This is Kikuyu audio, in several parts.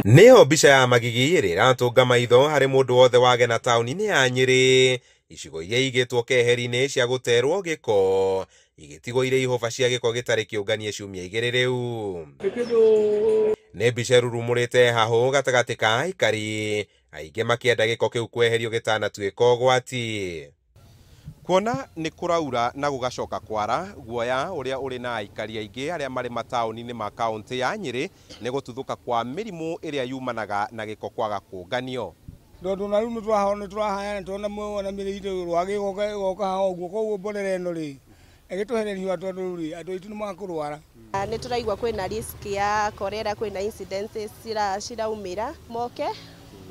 Nĩyo mbica ya magigi ĩrĩa ĩratũnga maitho harĩ mũndũ wothe wagena taũni-inĩ ya Nyĩrĩ. Icigo iria igĩtwo keheri-inĩ cia gũterwo gĩko igĩtigwo irĩ ihũba cia gĩko gĩtarĩ kĩũnganie ciumia igĩrĩ rĩu. Nĩ mbica ĩrurumũrĩte hahũ gatagatĩ ka aikari aingĩ makĩenda gĩko kĩu kweherio gĩtanatuĩka ũgwati. Kuona nĩ kũraura na gũgacoka kwara, guoya ũrĩa ũrĩ na aikari aingĩ arĩa marĩ mataũni-inĩ ma kaũntĩ ya Nyĩrĩ nĩ gũtuthũka kwa mĩrimũ ĩrĩa yumanaga na gĩko kwaga kũnganio. Tondũ na rĩu nĩ tũrahaya nĩ tũrona mwena mĩrĩ itũ rwagĩ ĩgoka haha ũguo, koguo mborera ĩno rĩ ĩgĩtwehereria tondũ rĩ andũ aitũ nĩ makũrwara. Nĩ tũraigua kwĩna risk ya cholera, kwĩna incidences ciraumĩra, moke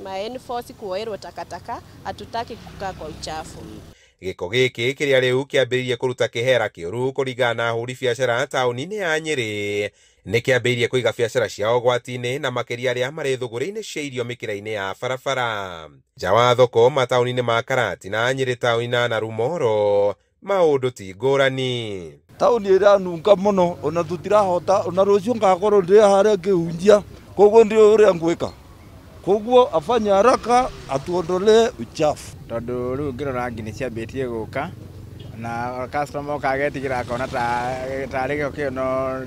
ma enforce kuoerwo takataka, hatutaki kukaa kwa uchafu. Gĩko gĩkĩ kĩrĩa rĩu kĩambĩrĩirie kũruta kĩhera kĩũru kũringana na ahũri biacara taũni-inĩ ya Nyĩrĩ nĩ kĩambĩrĩirie kũiga biacara ciao ũgwati-inĩ na makĩria arĩa marĩ thũgũrĩ-inĩ cia irio mĩkĩra-inĩ ya barabara. Nja wa thoko mataũni-inĩ ma Karatina, Nyĩrĩ taũni na Narumoro maũndũ ti ngũrani. Taũni ĩranunga mũno ona tũtirahota, ona rũciũ ngakorwo ndĩ harĩa ngĩhunjia, koguo ndiũĩ ũrĩa ngwĩka. Koguo afanye haraka atuondolee uchafu. Tondũ rĩu ngĩrora ngi nĩ ciambĩtie gũka na customer oka agetigĩra akona tarĩ gĩko kĩu no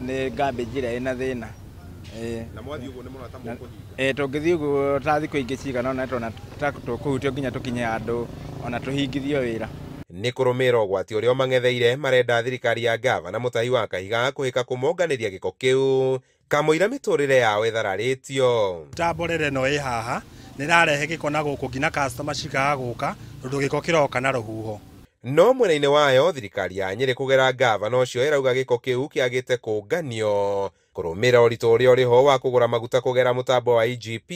nĩ garbage ĩrĩa ĩna thĩna. Na mwathiĩ ũguo nĩ mũrona ta mũkũhinga? Tũngĩthiĩ ũguo ta thikũ ingĩ cigana ũna tuona ta tũkũhutio nginya tũkinye handũ ona tũhingithio wĩra. Nĩ kũrũmĩrĩra ũgwati ũrĩa ũmang'etheire marenda thirikari ya gavana Mutahi wa Kahiga kũhĩka kũmonganĩria gĩko kĩu kamũira mĩtũrĩre yao ĩthararĩtio. Ta mborera ĩno ĩ haha nĩ ĩrarehe gĩko na gũkũ nginya customer cikaga gũka tondũ gĩko kĩroka na rũhuho. No mwena-inĩ wayo thirikari ya Nyĩrĩ kũgera gavana ũcio ĩrauga gĩko kĩu kĩagĩte kũnganio kũrũmĩrĩra ũritũ ũrĩa ũrĩho wa kũgũra maguta kũgera mũtambo wa EGP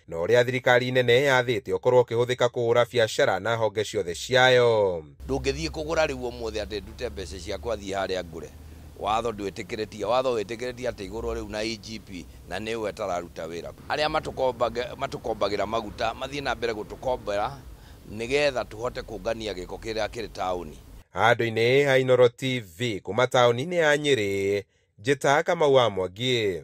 na ũrĩa thirikari nene yathĩte ũkorwo ũkĩhũthĩka kũhũra biacara na honge ciothe ciayo. Ndũngĩthiĩ kũgũra rĩu ũmũthĩ atĩ ndute mbeca ciakwa thiĩ harĩa ngũre. Watho ndwĩtĩkĩrĩtie, watho wĩtĩkĩrĩtie atĩ igũrwo rĩu na EGP na nĩwe ĩtararuta wĩra. Arĩa matũkombagĩra maguta mathiĩ na mbere gũtũkombera nĩgetha tũhote kũngania gĩko kĩrĩa kĩrĩ taũni. Handũ-inĩ ha Inooro TV kuma taũni-inĩ ya Nyĩrĩ, njĩta Kamau wa Mwangi.